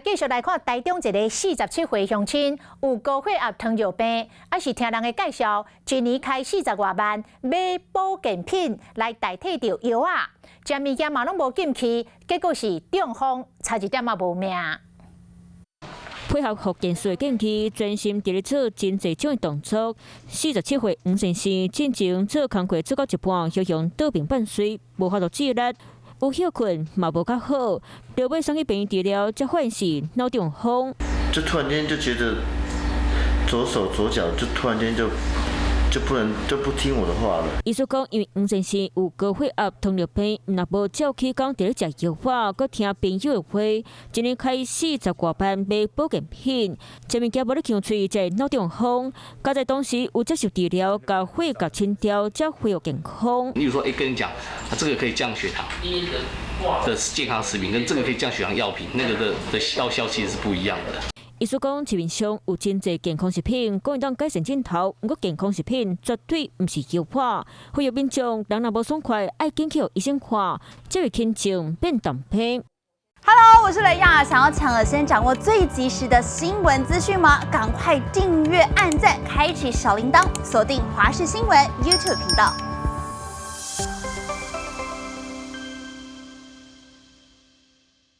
繼續來看台中一个47歲鄉親有高血壓、糖尿病，啊是聽人的介紹，一年開40外萬買保健品來代替著藥仔，食物件嘛攏無禁忌，結果是中風，差一點仔無命。配合復健師的建議，專心佇咧做真濟種的動作。47歲黃先生進前做工課做到一半，予人倒爿半摔，無法度起來，有歇睏嘛無較好，著欲送去病院治療，才發現是腦中風。就突然間就覺得左手左腳就突然間就不能就不聽我的話了。醫師講，因為黃先生有高血壓、糖尿病，若無照起工佇咧食藥仔，閣聽朋友的話，一年開40外萬買保健品，食物件無咧嗆喙，才會腦中風。佳哉當時有接受治療，共血壓清掉，才恢復健康。例如說，欸，跟你講，這個可以降血糖的健康食品，跟這個可以降血糖藥品，那個的藥效其實是不一樣的。醫師講，市面上有真濟健康食品，講會當改善症頭，毋過健康食品絕對毋是藥仔。呼籲民眾，人若無爽快，愛緊去予醫生看，才會輕症變重病。 Hello，我是雷亞，想要搶先掌握最及時的新聞資訊嗎？趕快訂閱、按讚、開啟小鈴鐺，鎖定華視新聞 YouTube 頻道。